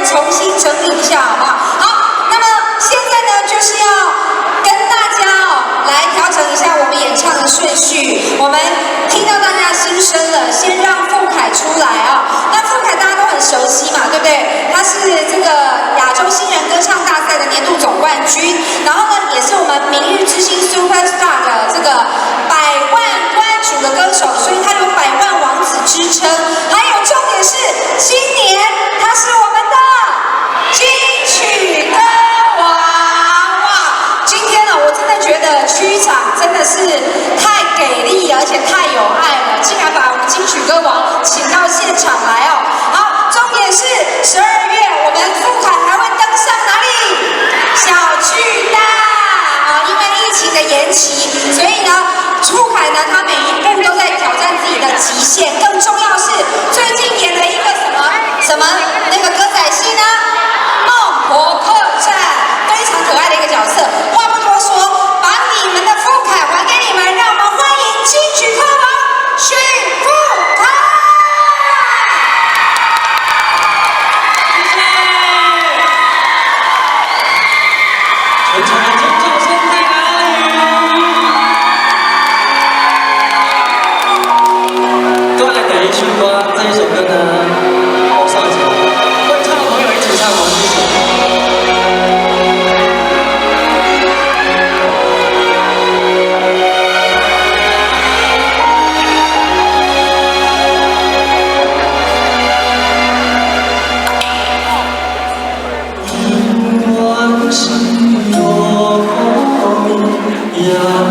重新整理一下，好不好？好，那麼現在呢，就是要跟大家哦來調整一下我們演唱的順序。我們聽到大家心聲了，先讓富凱出來啊。那富凱大家都很熟悉嘛，對不對？他是這個亞洲新人歌唱大賽的年度總冠軍，然後呢，也是我們明日之星 Super Star 的這個百萬關注的歌手，所以他有百萬王子之稱。還有重點是，今年他是我們的金曲歌王哇！今天呢，我真的覺得區長真的是太給力，而且太有愛了，竟然把我們金曲歌王請到現場來哦。好，重點是12月我們富凱還會登上哪裡？小巨蛋啊！因為疫情的延期，所以呢，富凱呢，他每一步都在挑戰自己的極限。更重要是，最近演了一個什麼什麼那個歌仔戲呢？孟婆客棧，非常可愛的一個角色。話不多說，把你們的富凱還給你們，讓我們歡迎金曲歌王許富凱。謝謝。全場的尖叫聲在哪裡？都來點一首歌，這一首歌呢，我上一首，會唱的朋友一起唱哦，謝謝。永遠是落雨，耶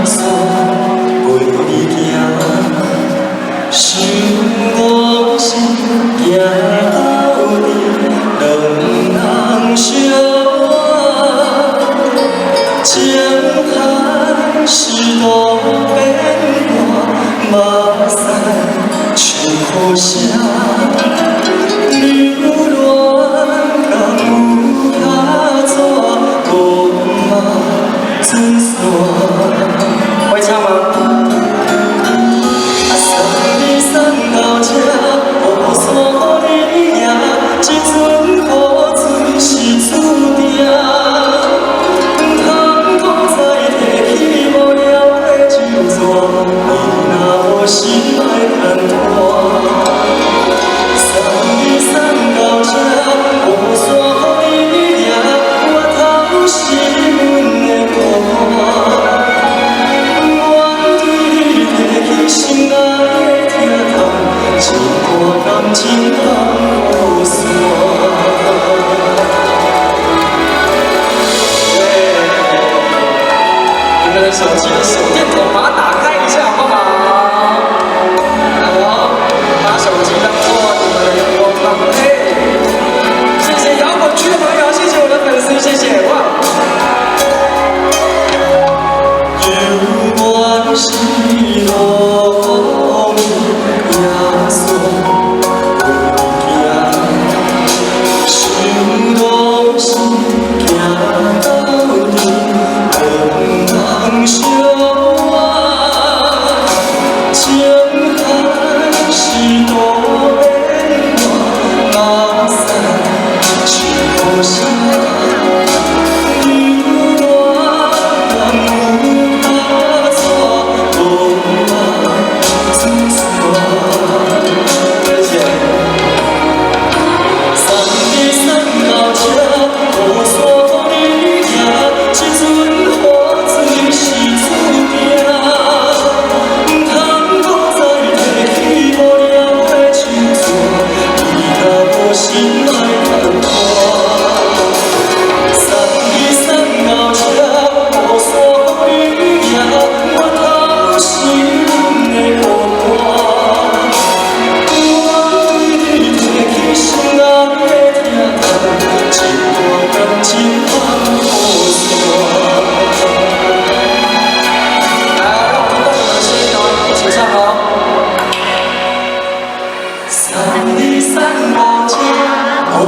穌陪你行，想講是行到底，兩人相偎，情海是路變換，目屎像雨聲。留戀敢有較怎，無嘛准散。會唱嗎？送你送到這，烏山予你行，這陣雨水是注定。毋通閣再提起無聊的酒桌，你若無心愛牽拖。送你送到這，烏山予你行，源頭是阮的孤單。願對你提起心愛的疼痛，這段感情放予散。對，你們的手機的手電筒把它打開一下，好不好？來哦，把手機當做你們的陽光棒。嘿，謝謝搖滾區的朋友，謝謝我的粉絲，謝謝哇。永遠是落雨，耶穌陪你行，想講是行到底，兩人相偎，情海是路變換，目屎像雨聲。留戀敢有較怎，無嘛准散。謝謝。送你送到這，烏山予你行，這陣雨水是注定。毋通閣再提起無聊的酒桌，你若無心愛牽拖。送你送到這，烏山予你行，源頭是阮的孤單。願對你提起心愛的疼痛，這段感情放予散。來，讓我聽到你們的聲音哦，一起唱哦。送你送到這，烏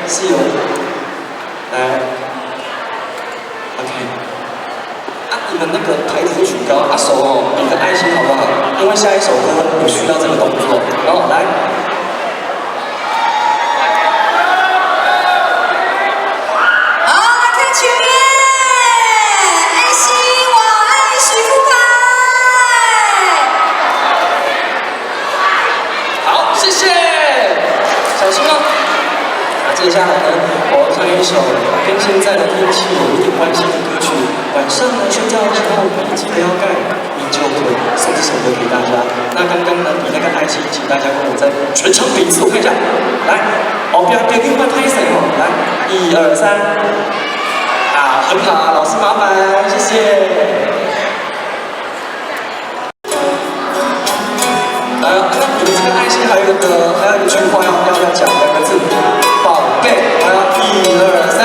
是有，來，OK。啊，你們那個抬頭舉高，啊手哦，比個愛心好不好？因為下一首歌有需要這個動作。然後來。好，來看前面，愛心，我愛許富凱。好，謝謝，小心哦。那接下來呢，我要唱一首跟現在的天氣有一點關係的歌曲。晚上呢，睡覺的時候你記得要蓋棉被，送這首歌給大家。那剛剛呢，比那個愛心，請大家跟我再全場比一次，我看一下。來，哦，不要別另外拍手哦，來，一二三，啊，很好，老師麻煩，謝謝。來，那你們這個愛心還有一個，還有一句話要講兩個字，寶貝。來，一二三，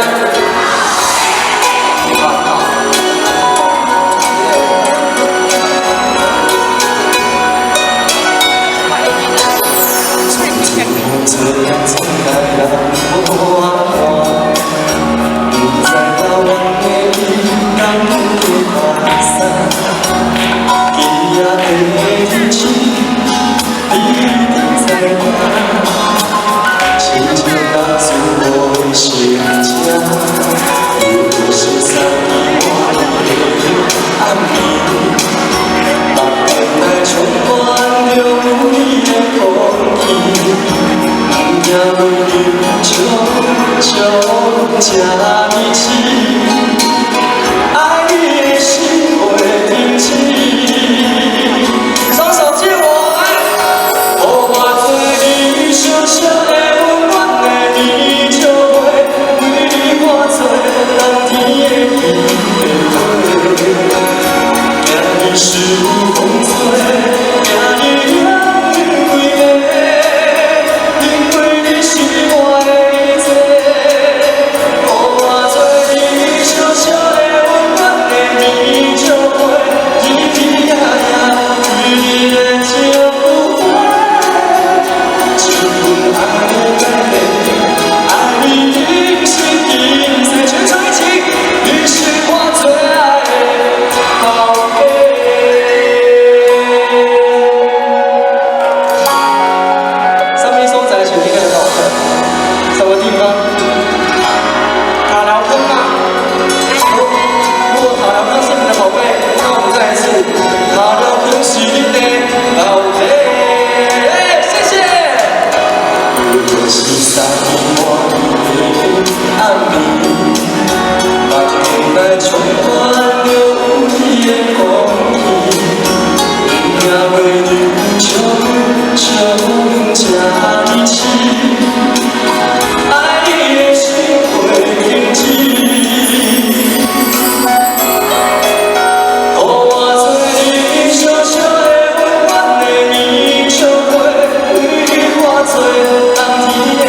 好好。這樣子來讓我看，不知道阮的你敢會看啥？今夜的天氣，你一定知影。親像當初我的心情，又是送予我的暗暝，目內充滿著有你的空氣。毋驚袂笑笑這呢痴，愛你的心袂停止。雙手借我來，予我做你小小的溫暖的甜笑話，為你我做冬天的煙花。今日是風吹，今日涼規暝，因為你是我的一切。予我做你小小的溫暖的甜笑話，日日夜夜對你的情話，這份愛你，愛你今生今世，全場一起，你是我最愛的寶貝。什麼所在是你的寶貝？什麼地方？塔寮坑嗎？如果塔寮坑是你的寶貝，那我們再一次，塔寮坑是你的寶貝。謝謝。又是送予我的暗暝，目內充滿著有你的空氣，毋驚袂笑笑這呢痴，愛你的心袂停止。予我做你小小的溫暖的甜笑話，為你我做冬天的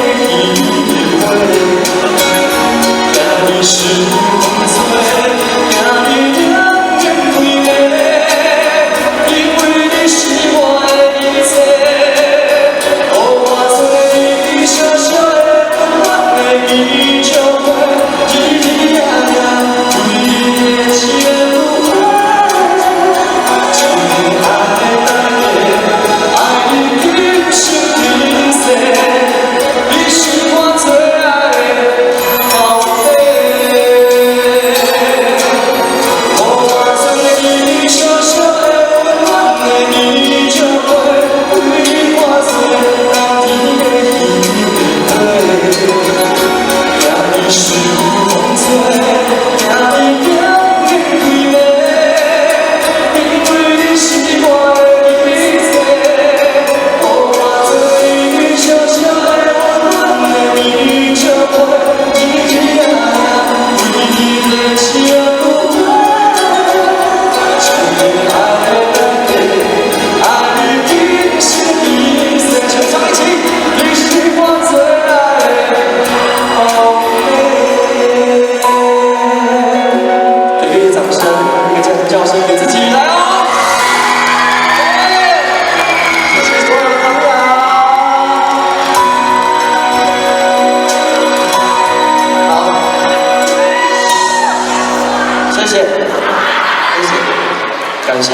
感謝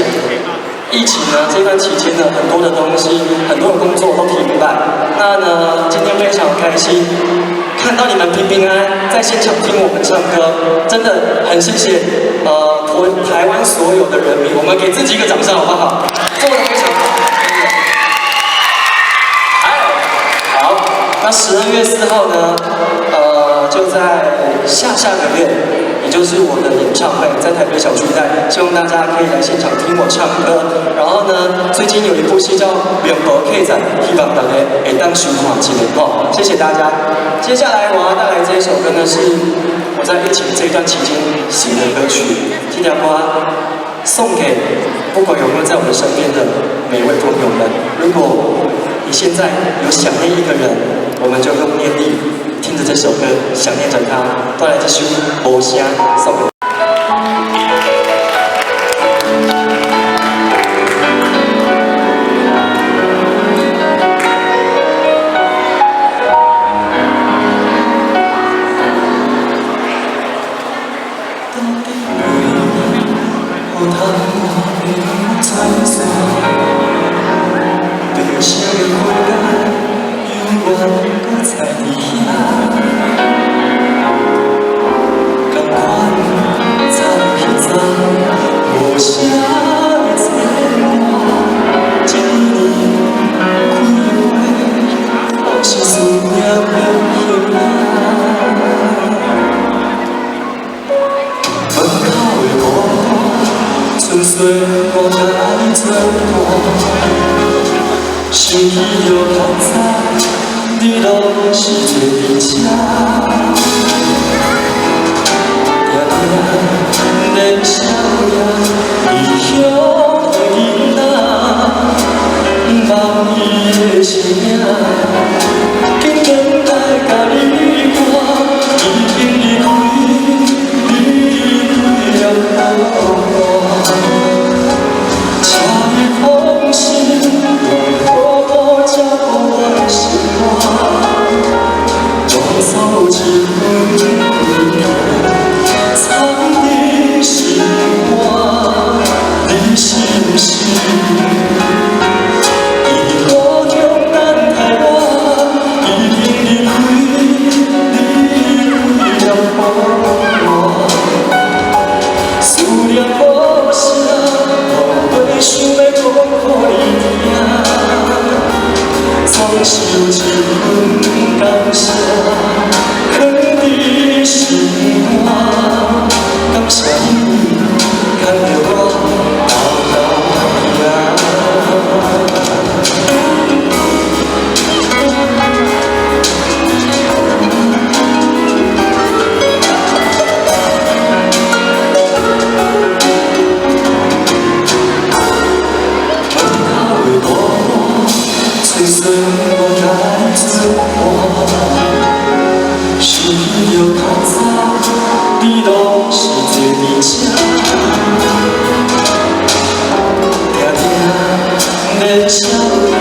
疫情呢這段期間呢，很多的東西，很多的工作都停擺。那呢，今天非常開心，看到你們平平安安在現場聽我們唱歌，真的很謝謝台灣所有的人民，我們給自己一個掌聲好不好？做得非常好，真的。哎，好，那12月4號呢，就在下下個月，也就是我的演唱會，在台北小巨蛋，希望大家可以來現場聽我唱歌。然後呢，最近有一部戲叫《綿薄客棧》，希望大家會當收看一下吼，謝謝大家。接下來我要帶來這一首歌呢，是我在疫情這一段期間寫的歌曲，這條歌送給不管有沒有在我們身邊的每位朋友們。如果你現在有想念一個人，我們就用念力聽着這首歌，想念着他。帶來這首《無聲》送給。到底為何予通我的轉線？白色的花間，猶原閣在佇遐。仝款藏彼早，無聲的牽掛，一年幾回，攏是思念的形影。門口的孤單，純粹我共你做伴。想起著較早，你攏是坐佇這，定定連少年，異鄉的囡仔，望伊的身影，緊轉來共你看，已經離開，離開了我。請你放心，我會好好照顧我的心肝，當作有一份歸藏佇心肝，你是毋是？佇雨中等待我，已經離開，離開了我。思念無聲，無話想欲講予你聽，總是有一份感謝，藏佇心肝。感謝你牽著我到到遐。門口的孤單，春笋我共你做伴。想起著較早，你攏是坐佇這，定定連少年，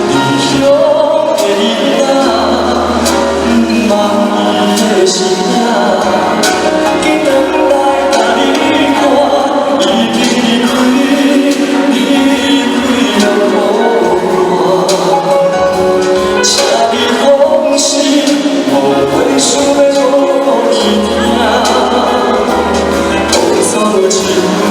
異鄉的囡仔，望伊的身影，緊轉來共你看，已經離開，離開了我。請你放心，無話想欲講予你聽，當作有一份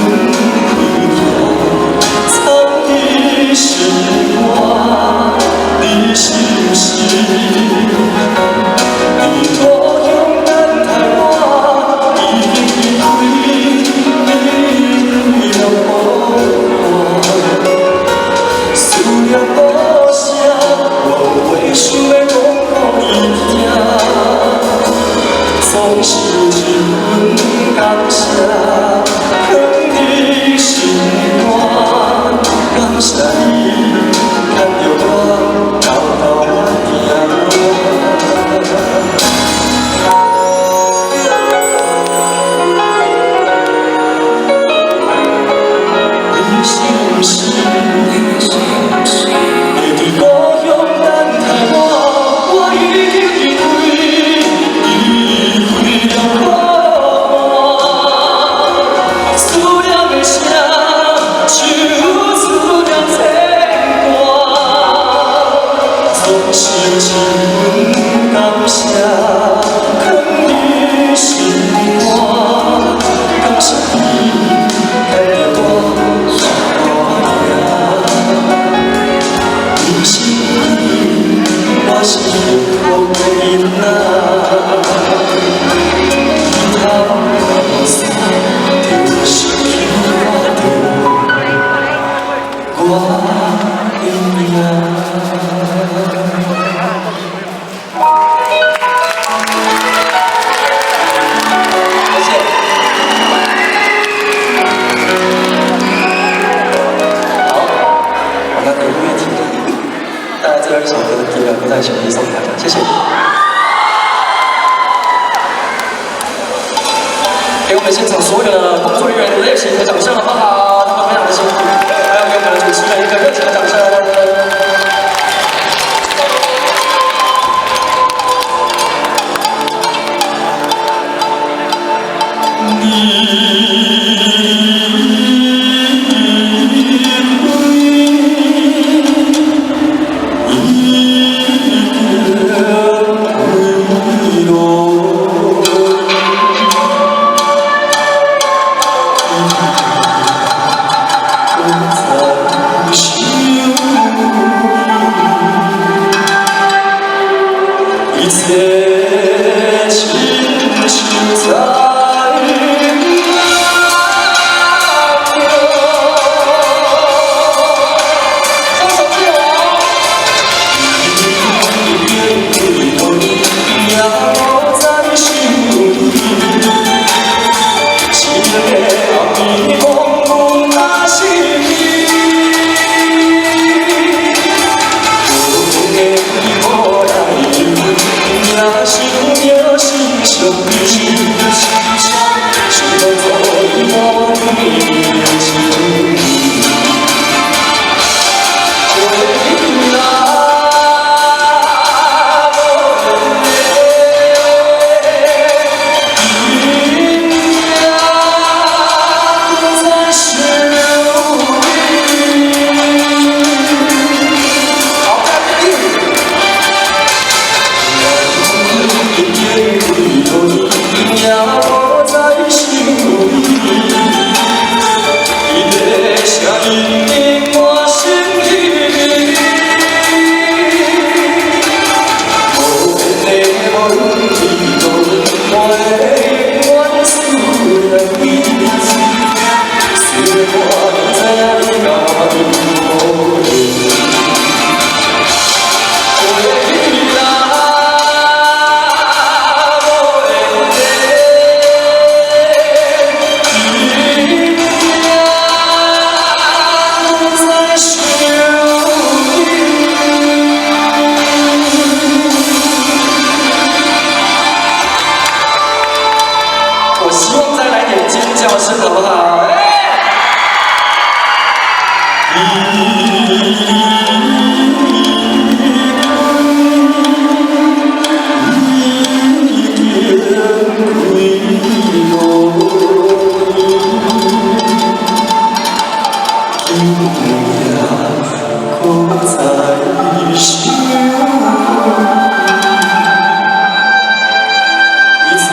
的心意送給大家，謝謝。給我們現場所有的工作人員熱情的掌聲，好不好？他們非常的辛苦，還有給我們的主持人一個熱情的掌聲。一切親像在雙手借我。也無再想你，深的暗暝講阮若是你，无缘的你无来由，也想著心相连，想当初你我的情。过来无缘的，不再想你。好，再来。也無再想你，伊的聲音滿心裡。無緣的無論去佗，我會永遠思念你。雖然我知影你甲我無緣。過來無緣的，不再想你。我希望再來點尖叫聲，好不好？哎！已經開路，今夜閣再想你，一切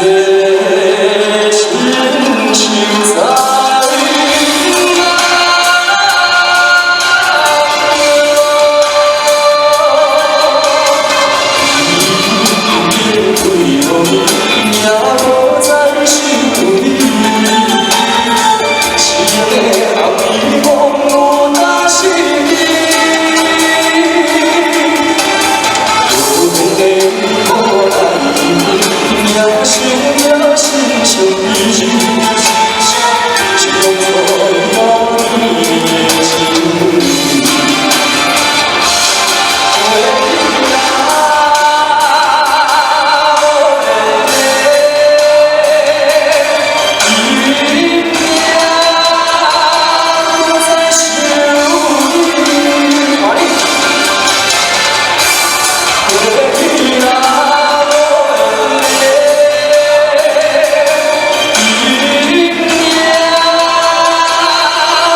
親像在也無再想你，深的暗暝講阮若是你，無緣的你無來由，也想著心相連，想當初我的情。過來無緣的，不再想你。過來無緣的，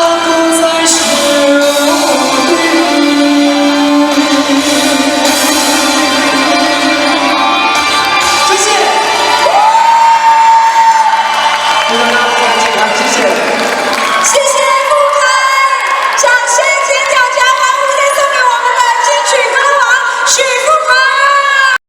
不再想你。謝謝，謝謝大家。